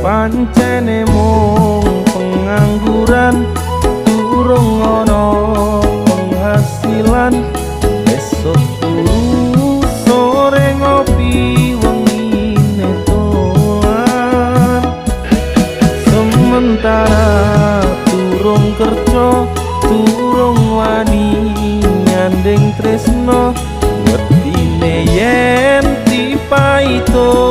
Pancene mung pengangguran, durung ana penghasilan. Esuk turu, sore ngopi, wengine dolan. Sementara durung kerja, durung wani nyanding tresno, wedine yen dipaito.